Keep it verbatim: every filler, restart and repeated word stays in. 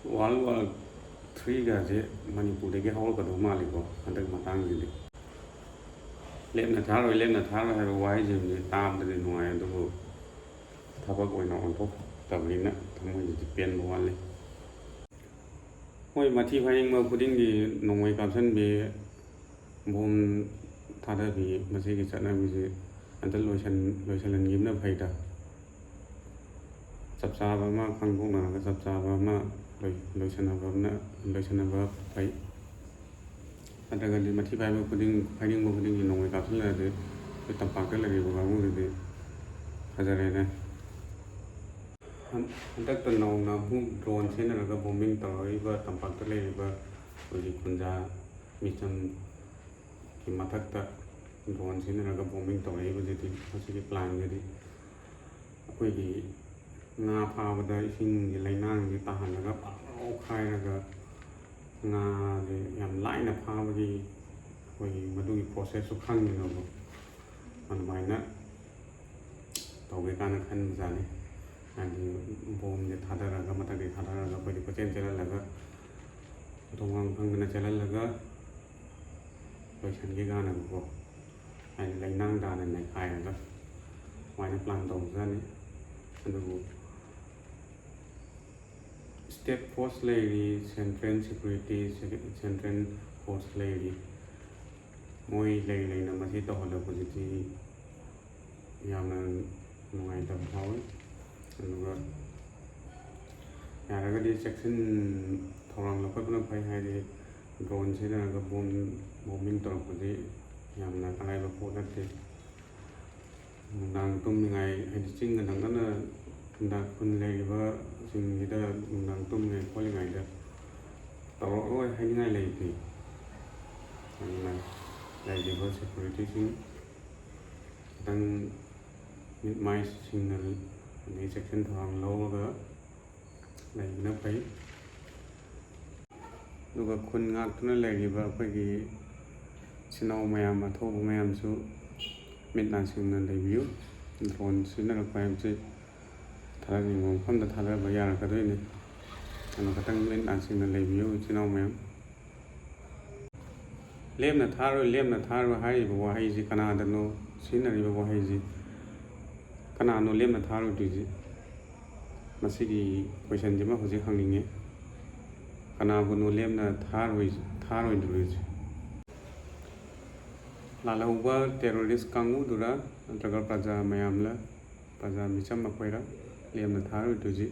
World War Three ꯒꯁꯦ ꯃꯅꯤꯄꯨꯔꯗꯒꯤ ꯍꯧꯔꯛꯀꯗꯧ ꯃꯥꯜꯂꯤꯀꯣ, ꯍꯟꯗꯛ ꯃꯇꯥꯡꯁꯤꯗꯤ꯫ ꯂꯦꯞꯅ ꯊꯥꯔꯣꯏ, ꯂꯦꯞꯅ ꯊꯥꯔꯣꯏ ꯍꯥꯏꯕ ꯋꯥꯍꯩꯁꯤꯡꯁꯦ ꯇꯥꯕꯗꯗꯤ ꯅꯨꯡꯉꯥꯏ, ꯑꯗꯨꯕꯨ ꯊꯕꯛ ꯑꯣꯏꯅ ꯑꯣꯟꯊꯣꯛꯇꯕꯅꯤꯅ ꯊꯃꯣꯏꯗꯗꯤ ꯄꯦꯟꯕ ꯋꯥꯠꯂꯤ꯫ ꯍꯣꯏ, ꯃꯊꯤ ꯐꯥꯏꯅꯤꯡꯕ ꯈꯨꯗꯤꯡꯒꯤ ꯅꯣꯡꯃꯩ ꯀꯥꯞꯁꯤꯟꯕꯤ, ꯕꯣꯝ ꯊꯥꯗꯕꯤ, ꯃꯁꯤꯒꯤ ꯆꯠꯅꯕꯤꯁꯤ ꯑꯝꯇ ꯂꯣꯏꯁꯟ-, ꯂꯣꯏꯁꯤꯜꯍꯟꯈꯤꯕꯅ ꯐꯩꯗ꯫ ꯆꯞ ꯆꯥꯕ ꯑꯃ ꯈꯪꯗꯣꯛꯅꯔꯒ ꯆꯞ ꯆꯥꯕ ꯑꯃ ꯂꯣꯏ-, ꯂꯣꯏꯁꯟꯅꯕ ꯑꯃꯅ, ꯂꯣꯏꯁꯟꯅꯕ ꯐꯩ꯫ ꯅꯠꯇ꯭ꯔꯒꯗꯤ ꯃꯊꯤ ꯐꯥꯏꯕ ꯈꯨꯗꯤꯡ, ꯐꯥꯏꯅꯤꯡꯕ ꯈꯨꯗꯤꯡꯒꯤ ꯅꯣꯡꯃꯩ ꯀꯥꯞꯁꯤꯜꯂꯛꯑꯗꯤ ꯑꯩꯈꯣꯏ ꯇꯝꯄꯥꯛꯇ ꯂꯩꯔꯤꯕ ꯀꯥꯡꯕꯨꯗꯨꯗꯤ ꯐꯖꯔꯦꯅꯦ꯫ ꯍꯟ-, ꯍꯟꯗꯛꯇ ꯅꯧꯅ ꯑꯃꯨꯛ drone ꯁꯤꯖꯤꯟꯅꯔꯒ bombing ꯇꯧꯔꯛꯏꯕ ꯇꯝꯄꯥꯛꯇ ꯂꯩꯔꯤꯕ ꯑꯩꯈꯣꯏꯒꯤ ꯀꯨꯟꯖꯥ ꯃꯤꯆꯝꯒꯤ ꯃꯊꯛꯇ drone ꯁꯤꯖꯤꯟꯅꯔꯒ bombing ꯇꯧꯔꯛꯏꯕꯁꯤꯗꯤ, ꯃꯁꯤꯒꯤ plan ꯁꯤꯗꯤ ꯑꯩꯈꯣꯏꯒꯤ ꯉꯥ ꯐꯥꯕꯗ ꯏꯁꯤꯡꯒꯤ ꯂꯩꯅꯥꯡꯁꯤ ꯇꯥꯍꯜꯂꯒ ꯄꯥꯛ ꯂꯥꯎ ꯈꯥꯏꯔꯒ ꯉꯥꯁꯦ ꯌꯥꯝ ꯂꯥꯏꯅ ꯐꯥꯕꯒꯤ ꯑꯩꯈꯣꯏꯒꯤ ꯃꯗꯨꯒꯤ process ꯁꯨ ꯈꯪꯉꯤꯅꯀꯣ꯫ ꯑꯗꯨꯃꯥꯏꯅ ꯇꯧꯒꯦ ꯀꯥꯏꯅ ꯈꯟꯕꯖꯥꯠꯅꯤ꯫ ꯍꯥꯏꯗꯤ ꯕꯣꯝꯁꯦ ꯊꯥꯗꯔꯒ, ꯃꯊꯛꯇꯒꯤ ꯊꯥꯗꯔꯒ ꯑꯩꯈꯣꯏꯗꯤ ꯀꯣꯏꯆꯦꯟ ꯆꯦꯜꯍꯜꯂꯒ, ꯃꯊꯣꯡ ꯃꯔꯝ ꯈꯪꯗꯅ ꯆꯦꯜꯍꯜꯂꯒ ꯂꯣꯏꯁꯤꯟꯒꯦ ꯀꯥꯏꯅꯀꯣ꯫ ꯍꯥꯏꯗꯤ ꯂꯩꯅꯥꯡ ꯇꯥꯅ ꯅꯩꯈꯥꯏꯔꯒ ꯑꯗꯨꯃꯥꯏꯅ plan ꯇꯧꯕꯖꯥꯠꯅꯤ꯫ ꯑꯗꯨꯕꯨ state force ꯂꯩꯔꯤ, central security, central force ꯂꯩꯔꯤ, ꯃꯣꯏ ꯂꯩ ꯂꯩꯅ ꯃꯁꯤ ꯇꯧꯍꯜꯂꯛꯄꯁꯤꯗꯤ ꯌꯥꯝꯅ ꯅꯨꯡꯉꯥꯏꯇꯕ ꯐꯥꯎꯏ꯫ ꯑꯗꯨꯒ ꯌꯥꯔꯒꯗꯤ ꯆꯦꯛꯁꯤꯟ ꯊꯧꯔꯥꯡ ꯂꯧꯈꯠꯄꯅ ꯐꯩ, ꯍꯥꯏꯗꯤ drone ꯁꯤꯖꯤꯟꯅꯔꯒ bomb, bombing ꯇꯧꯔꯛꯄꯗꯤ ꯌꯥꯝꯅ ꯑꯔꯥꯏꯕ ꯄꯣꯠ ꯅꯠꯇꯦ꯫ ꯅꯨꯡꯗꯥꯡ ꯇꯨꯝꯃꯤꯉꯥꯏ, ꯍꯥꯏꯗꯤ ꯆꯤꯡꯒ ꯅꯛꯅꯅ ꯈꯨꯟꯗ-, ꯈꯨꯟ ꯂꯩꯔꯤꯕꯁꯤꯡꯁꯤꯗ ꯅꯨꯡꯗꯥꯡ ꯇꯨꯝꯃꯤꯉꯥꯏ ꯈꯣꯠꯂꯤꯉꯩꯗ ꯇꯧꯔꯛꯑꯣꯏ ꯍꯥꯏꯅꯤꯡꯉꯥꯏ ꯂꯩꯇꯦ꯫ ꯑꯗꯨꯅ ꯂꯩꯔꯤꯕ security ꯁꯤꯡ ꯈꯤꯇꯪ ꯃꯤꯠ ꯃꯥꯏ ꯁꯤꯡꯅ ꯑꯗꯒꯤ ꯆꯦꯛꯁꯤꯟ ꯊꯧꯔꯥꯡ ꯂꯧꯔꯒ ꯂꯩꯕꯅ ꯐꯩ꯫ ꯑꯗꯨꯒ ꯈꯨꯟ ꯉꯥꯛꯇꯨꯅ ꯂꯩꯔꯤꯕ ꯑꯩꯈꯣꯏꯒꯤ ꯏꯆꯤꯟ ꯏꯅꯥꯎ ꯃꯌꯥꯝ, ꯑꯊꯧꯕ ꯃꯌꯥꯝꯁꯨ ꯃꯤꯠ ꯅꯥ ꯁꯤꯡꯅ ꯂꯩꯕꯤꯌꯨ꯫ Drone ꯁꯤꯖꯤꯟꯅꯔꯛꯄ ꯍꯥꯏꯕꯁꯤ ꯊꯥꯗꯅꯤꯡꯕ ꯃꯐꯝꯗ ꯊꯥꯗꯕ ꯌꯥꯔꯛꯀꯗꯣꯏꯅꯤ꯫ ꯀꯩꯅꯣ ꯈꯇꯪ ꯃꯤꯠ ꯅꯥ ꯁꯤꯡꯅ ꯂꯩꯕꯤꯌꯨ ꯏꯆꯤꯟ ꯏꯅꯥꯎ ꯃꯌꯥꯝ꯫ "ꯂꯦꯝꯅ ꯊꯥꯔꯣꯏ, ꯂꯦꯝꯅ ꯊꯥꯔꯣꯏ" ꯍꯥꯏꯔꯤꯕ ꯋꯥꯍꯩꯁꯤ ꯀꯅꯥꯗꯅꯣ ꯁꯤꯖꯤꯟꯅꯔꯤꯕ ꯋꯥꯍꯩꯁꯤ? ꯀꯅꯥꯅꯣ ꯂꯦꯝꯅ ꯊꯥꯔꯣꯏꯗꯣꯏꯁꯤ? ꯃꯁꯤꯒꯤ ꯀꯣꯏꯁꯟꯁꯤꯃ ꯍꯧꯖꯤꯛ ꯍꯪꯅꯤꯡꯉꯤ꯫ ꯀꯅꯥꯕꯨꯅꯣ ꯂꯦꯝꯅ ꯊꯥꯔꯣꯏ, ꯊꯥꯔꯣꯏꯗꯣꯏꯁꯤ? ꯂꯥꯜꯍꯧꯕ ꯇꯦꯔꯣꯔꯤꯁ ꯀꯥꯡꯕꯨꯗꯨꯔ, ꯅꯠꯇ꯭ꯔꯒ ꯄ꯭ꯔꯖꯥ ꯃꯌꯥꯝꯂ, ꯄ꯭ꯔꯖꯥ ꯃꯤꯆꯝ ꯑꯩꯈꯣꯏꯔ ꯂꯦꯝꯅ ꯊꯥꯔꯣꯏꯗꯣꯏꯁꯤ?